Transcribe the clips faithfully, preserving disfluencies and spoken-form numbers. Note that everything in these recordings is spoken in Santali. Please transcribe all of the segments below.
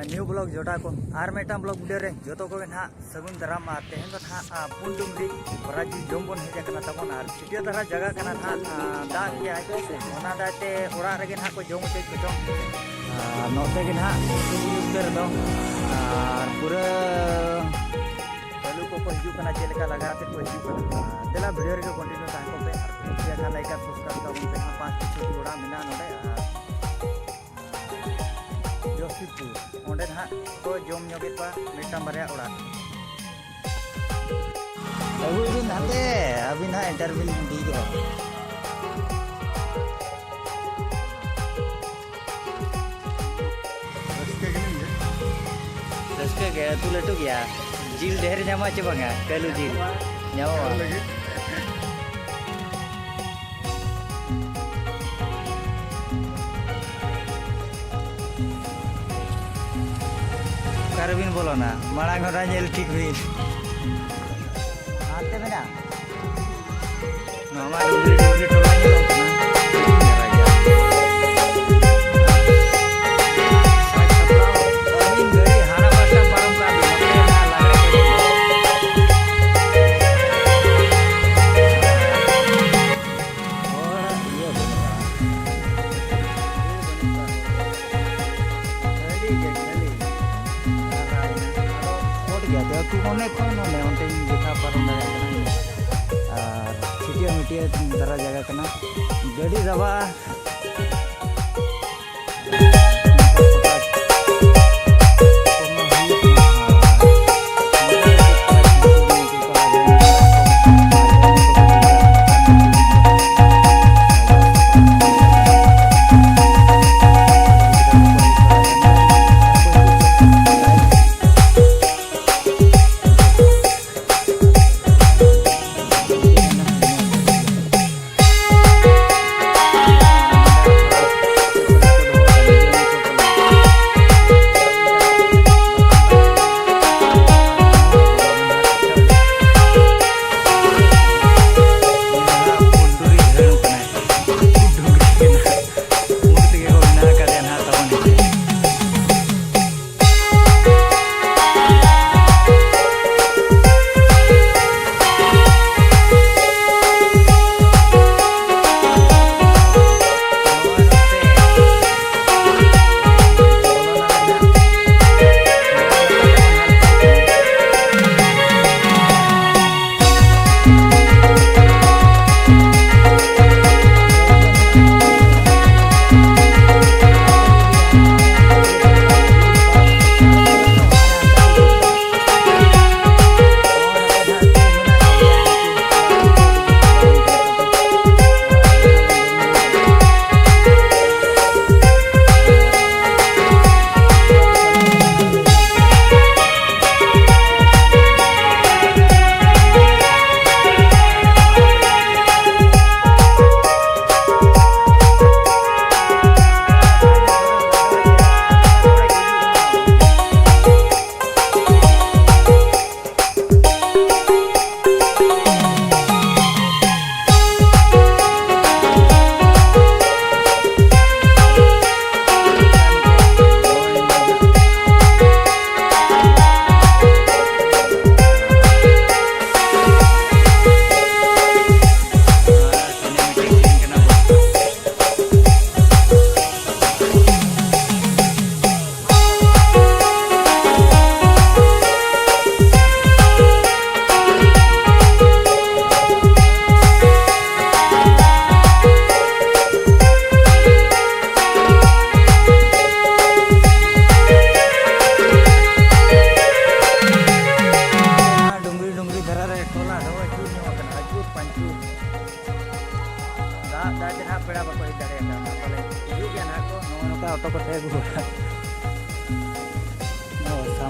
ᱱᱤᱭᱩ ᱵᱞᱚᱜ ᱡᱚᱴᱟ ᱠᱚ, ᱟᱨ ᱢᱤᱫᱴᱟᱝ ᱵᱞᱚᱜ ᱵᱷᱤᱰᱤᱭᱳ ᱨᱮ ᱡᱚᱛᱚ ᱠᱚᱜᱮ ᱱᱟᱦᱟᱜ ᱥᱟᱹᱜᱩᱱ ᱫᱟᱨᱟᱢ᱾ ᱟᱨ ᱛᱮᱦᱮᱧ ᱫᱚ ᱱᱟᱦᱟᱜ, ᱟ, ᱯᱩᱱ ᱰᱩᱝᱨᱤ ᱵᱟᱨᱟᱡᱤ ᱡᱚᱢ ᱵᱚᱱ ᱦᱮᱡ ᱟᱠᱟᱱᱟ ᱛᱟᱵᱚᱱ᱾ ᱟᱨ ᱪᱷᱤᱴᱭᱟᱹ ᱫᱷᱟᱨᱟ ᱡᱟᱭᱜᱟ ᱠᱟᱱᱟ ᱱᱟᱦᱟᱜ, ᱟ, ᱫᱟᱜ ᱜᱮᱭᱟᱭ, ᱚᱱᱟ ᱫᱟᱜ ᱛᱮ ᱚᱲᱟᱜ ᱨᱮᱜᱮ ᱱᱟᱦᱟᱜ ᱠᱚ ᱡᱚᱢ ᱦᱚᱪᱚᱭᱮᱫ ᱠᱚᱪᱚᱝ᱾ ᱟᱨ ᱱᱚᱛᱮ ᱜᱮ ᱱᱟᱦᱟᱜ ᱩᱛᱟᱹᱨ ᱫᱚ, ᱟᱨ ᱯᱩᱨᱟᱹ ᱟᱹᱞᱩ ᱠᱚᱠᱚ ᱦᱤᱡᱩᱜ ᱠᱟᱱᱟ, ᱪᱮᱫ ᱞᱮᱠᱟ ᱞᱟᱜᱟ ᱠᱟᱛᱮ ᱠᱚ ᱦᱤᱡᱩᱜ ᱠᱟᱱᱟ᱾ ᱫᱮᱞᱟ ᱵᱷᱤᱰᱤᱭᱳ ᱨᱮᱜᱮ ᱠᱚᱱᱴᱤᱱᱤᱭᱩ ᱛᱟᱦᱮᱸ ᱠᱚᱜ ᱯᱮ᱾ ᱟᱨ ᱠᱩᱥᱤᱭᱟᱜ ᱠᱷᱟᱱ ᱞᱟᱭᱤᱠ ᱟᱨ ᱥᱟᱵᱥᱠᱨᱟᱭᱤᱵ ᱛᱟᱵᱚᱱ ᱯᱮ᱾ ᱯᱟᱸᱪ ᱪᱷᱚᱴᱤ ᱚᱲᱟᱜ ᱢᱮᱱᱟᱜᱼᱟ ᱱᱚᱰᱮ᱾ ᱟᱨ ᱡᱚᱥᱤᱯᱩᱨ, ᱚᱸᱰᱮ ᱱᱟᱦᱟᱜ ᱠᱚ ᱡᱚᱢ ᱧᱚᱜᱮᱫ ᱠᱚᱣᱟ ᱢᱤᱫᱴᱟᱝ ᱵᱟᱨᱭᱟ ᱚᱲᱟᱜ᱾ ᱟᱹᱜᱩᱭ ᱵᱤᱱ ᱦᱟᱱᱛᱮ, ᱟᱹᱵᱤᱱ ᱦᱟᱸᱜ ᱤᱱᱴᱟᱨᱵᱷᱤᱭᱩ ᱞᱤᱧ ᱤᱫᱤᱭᱮᱫ ᱵᱤᱱᱟ᱾ ᱨᱟᱹᱥᱠᱟᱹ ᱜᱮ, ᱩᱛᱩ ᱞᱟᱹᱴᱩ ᱜᱮᱭᱟ᱾ ᱡᱤᱞ ᱰᱷᱮᱨ ᱧᱟᱢᱚᱜᱼᱟ ᱪᱮ ᱵᱟᱝᱟ? ᱠᱟᱹᱞᱩ ᱡᱤᱞ ᱧᱟᱢᱚᱜᱼᱟ᱾ ᱚᱠᱟᱨᱮᱵᱤᱱ ᱵᱚᱞᱚᱱᱟ? ᱢᱟᱲᱟᱝ ᱦᱚᱨᱟ ᱧᱮᱞ ᱴᱷᱤᱠ ᱵᱤᱱ᱾ ᱦᱟᱱᱛᱮ ᱢᱮᱱᱟᱜᱼᱟ᱾ ᱱᱚᱣᱟ ᱢᱟ ᱰᱩᱝᱨᱤ ᱰᱩᱝᱨᱤ ᱴᱚᱞᱟ ᱧᱮᱞᱚᱜ ᱠᱟᱱᱟ᱾ ᱥᱟᱡᱽ ᱥᱟᱯᱲᱟᱣ ᱟᱹᱵᱤᱱ ᱜᱟᱹᱰᱤ ᱦᱟᱱᱟ ᱯᱟᱥᱴᱟ ᱯᱟᱨᱚᱢ ᱠᱟᱜ ᱵᱤᱱ, ᱱᱚᱛᱮ ᱢᱮᱱᱟᱜᱼᱟ ᱞᱟᱜᱽᱲᱮ ᱠᱚ ᱮᱱᱮᱡ ᱫᱚ᱾ ᱦᱚᱲ ᱤᱭᱟᱹ ᱵᱟᱹᱱᱩᱜᱼᱟ᱾ ᱠᱷᱟᱹᱞᱤ ᱜᱮ, ᱠᱷᱟᱹᱞᱤ᱾ ᱟᱫᱚ ᱦᱚᱲ ᱜᱮᱭᱟ, ᱡᱮᱦᱮᱛᱩ ᱚᱱᱮ ᱠᱷᱚᱱ ᱚᱱᱮ ᱚᱱᱛᱮᱧ ᱫᱮᱠᱷᱟᱣ ᱯᱟᱨᱚᱢ ᱫᱟᱲᱮᱭᱟᱜ ᱠᱟᱱᱟ᱾ ᱟᱨ ᱪᱷᱤᱴᱭᱟᱹ ᱢᱤᱴᱭᱟᱹ ᱫᱷᱟᱨᱟ ᱡᱟᱭᱜᱟ ᱠᱟᱱᱟ᱾ ᱜᱟᱹᱰᱤ ᱨᱟᱵᱟᱜᱼᱟ᱾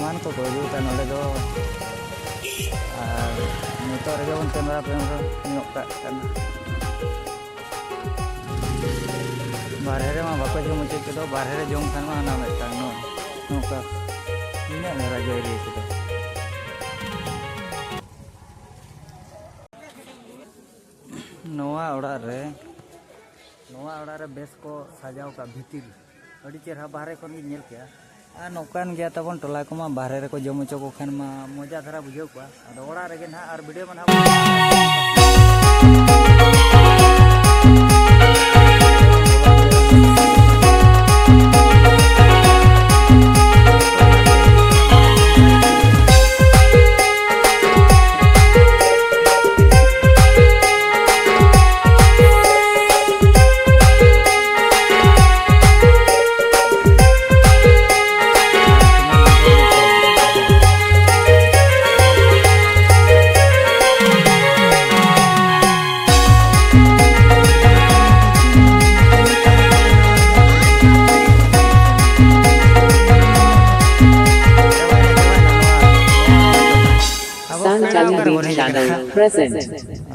ᱥᱟᱢᱟᱱ ᱠᱚ ᱠᱚ ᱟᱹᱜᱩ ᱠᱟᱜᱼᱟ ᱱᱚᱰᱮ ᱫᱚ᱾ ᱟᱨ ᱱᱤᱛᱚᱜ ᱨᱮᱜᱮ ᱵᱚᱱ ᱠᱮᱢᱮᱨᱟ ᱯᱷᱮᱢᱮᱨᱟ ᱧᱚᱜ ᱠᱟᱜ ᱠᱟᱱᱟ᱾ ᱵᱟᱨᱦᱮ ᱨᱮᱢᱟ ᱵᱟᱠᱚ ᱡᱚᱢ ᱦᱚᱪᱚᱭᱮᱫ ᱠᱚᱫᱚ, ᱵᱟᱨᱦᱮ ᱨᱮ ᱡᱚᱢ ᱠᱷᱟᱱ ᱢᱟ ᱚᱱᱟ ᱢᱤᱫᱴᱟᱝ ᱱᱚ-, ᱱᱚᱝᱠᱟ ᱱᱤᱱᱟᱹᱜ ᱫᱷᱟᱨᱟ ᱡᱟᱭᱜᱟ ᱠᱚᱫᱚ᱾ ᱱᱚᱣᱟ ᱚᱲᱟᱜ ᱨᱮ, ᱱᱚᱣᱟ ᱚᱲᱟᱜ ᱨᱮ ᱵᱮᱥ ᱠᱚ ᱥᱟᱡᱟᱣ ᱠᱟᱜ ᱵᱷᱤᱛᱤᱨ, ᱟᱹᱰᱤ ᱪᱮᱦᱨᱟ ᱵᱟᱦᱨᱮ ᱠᱷᱚᱱ ᱜᱤᱧ ᱧᱮᱞ ᱠᱮᱜᱼᱟ᱾ ᱟᱨ ᱱᱚᱝᱠᱟᱱ ᱜᱮᱭᱟ ᱛᱟᱵᱚᱱ ᱴᱚᱞᱟ ᱠᱚᱢᱟ, ᱵᱟᱦᱨᱮ ᱨᱮᱠᱚ ᱡᱚᱢ ᱦᱚᱪᱚ ᱠᱚ ᱠᱷᱟᱱ ᱢᱟ ᱢᱚᱡᱟ ᱫᱷᱟᱨᱟ ᱵᱩᱡᱷᱟᱹᱣ ᱠᱚᱜᱼᱟ᱾ ᱟᱫᱚ ᱚᱲᱟᱜ ᱨᱮᱜᱮ ᱱᱟᱦᱟᱜ ᱟᱨ ᱵᱷᱤᱰᱤᱭᱳ ᱢᱟ ᱱᱟᱦᱟᱜ ᱟᱵᱚ ᱯᱮᱲᱟ ᱚᱠᱟ ᱨᱮᱵᱚᱱ ᱦᱮᱡ ᱟᱠᱟᱱᱟ?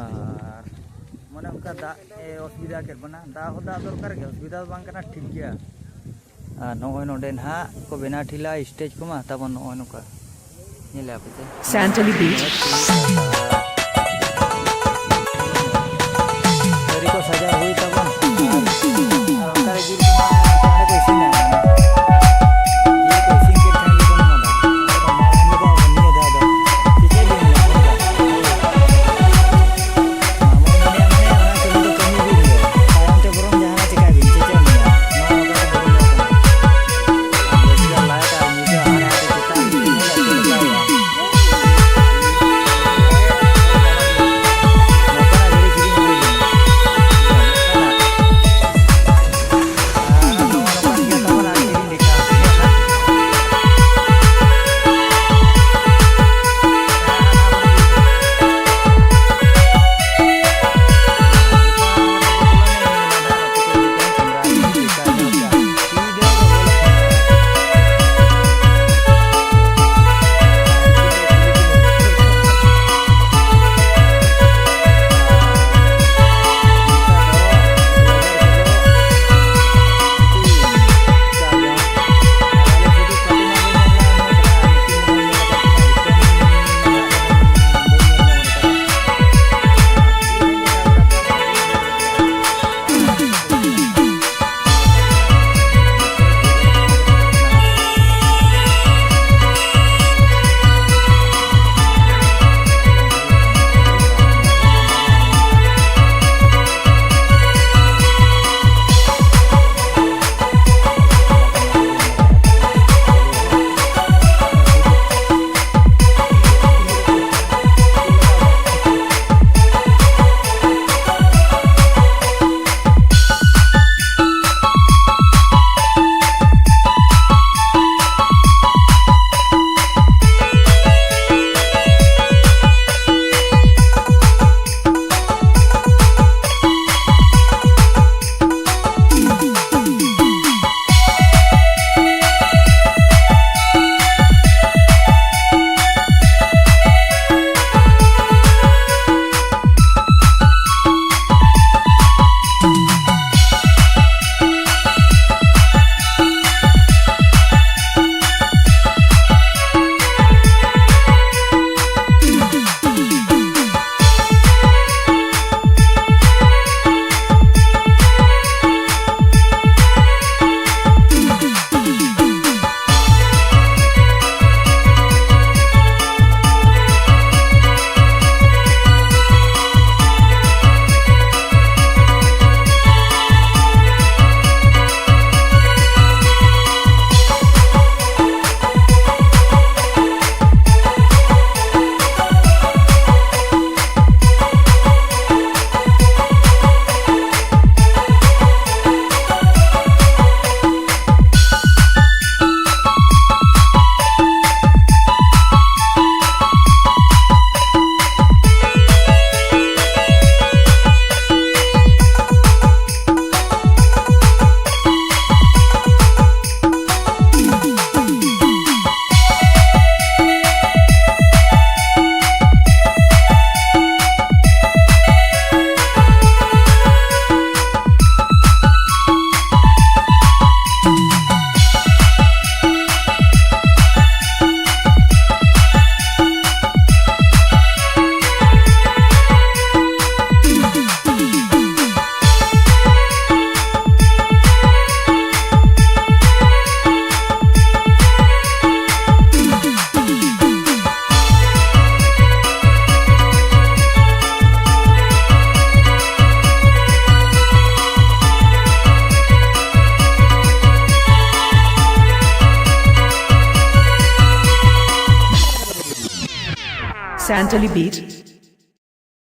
ᱟᱨ ᱢᱚᱱᱮ ᱚᱱᱠᱟ ᱫᱟᱜ ᱮ ᱚᱥᱩᱵᱤᱫᱷᱟ ᱠᱮᱫ ᱵᱚᱱᱟ᱾ ᱫᱟᱜ ᱦᱚᱸ ᱫᱟᱜ ᱫᱚᱨᱠᱟᱨ ᱜᱮ, ᱚᱥᱩᱵᱤᱫᱷᱟ ᱫᱚ ᱵᱟᱝ ᱠᱟᱱᱟ, ᱴᱷᱤᱠ ᱜᱮᱭᱟ᱾ ᱟᱨ ᱱᱚᱜᱼᱚᱭ ᱱᱚᱰᱮ ᱱᱟᱦᱟᱜ ᱠᱚ ᱵᱮᱱᱟᱣ ᱴᱷᱤᱞᱟ ᱥᱴᱮᱡᱽ ᱠᱚᱢᱟ ᱛᱟᱵᱚᱱ, ᱱᱚᱜᱼᱚᱭ ᱱᱚᱝᱠᱟ ᱧᱮᱞᱮᱜᱼᱟ ᱯᱮ ᱪᱮ? ᱥᱟᱱᱛᱟᱞᱤ ᱵᱤᱴ᱾ ᱛᱷᱟᱹᱨᱤ ᱠᱚ ᱥᱟᱡᱟᱣ ᱦᱩᱭ ᱛᱟᱵᱚᱱ᱾ ᱟᱨ ᱚᱱᱠᱟ ᱜᱮ ᱡᱤᱞ ᱠᱚᱢᱟ ᱚᱸᱰᱮ ᱠᱚ ᱤᱥᱤᱱᱟ᱾ ᱡᱤᱞ ᱠᱚ ᱤᱥᱤᱱ ᱠᱮᱫ ᱠᱷᱟᱱ ᱜᱮ ᱵᱚᱱ ᱮᱢᱟᱫᱟ᱾ ᱟᱫᱚ ᱢᱟᱲᱟᱝ ᱨᱮᱫᱚ ᱟᱵᱚ ᱱᱤᱭᱟᱹ ᱫᱷᱟᱣ ᱫᱚ ᱪᱮᱫ ᱪᱮᱫ ᱡᱤᱞ ᱢᱮᱱᱟᱜᱼᱟ? Santali Beat.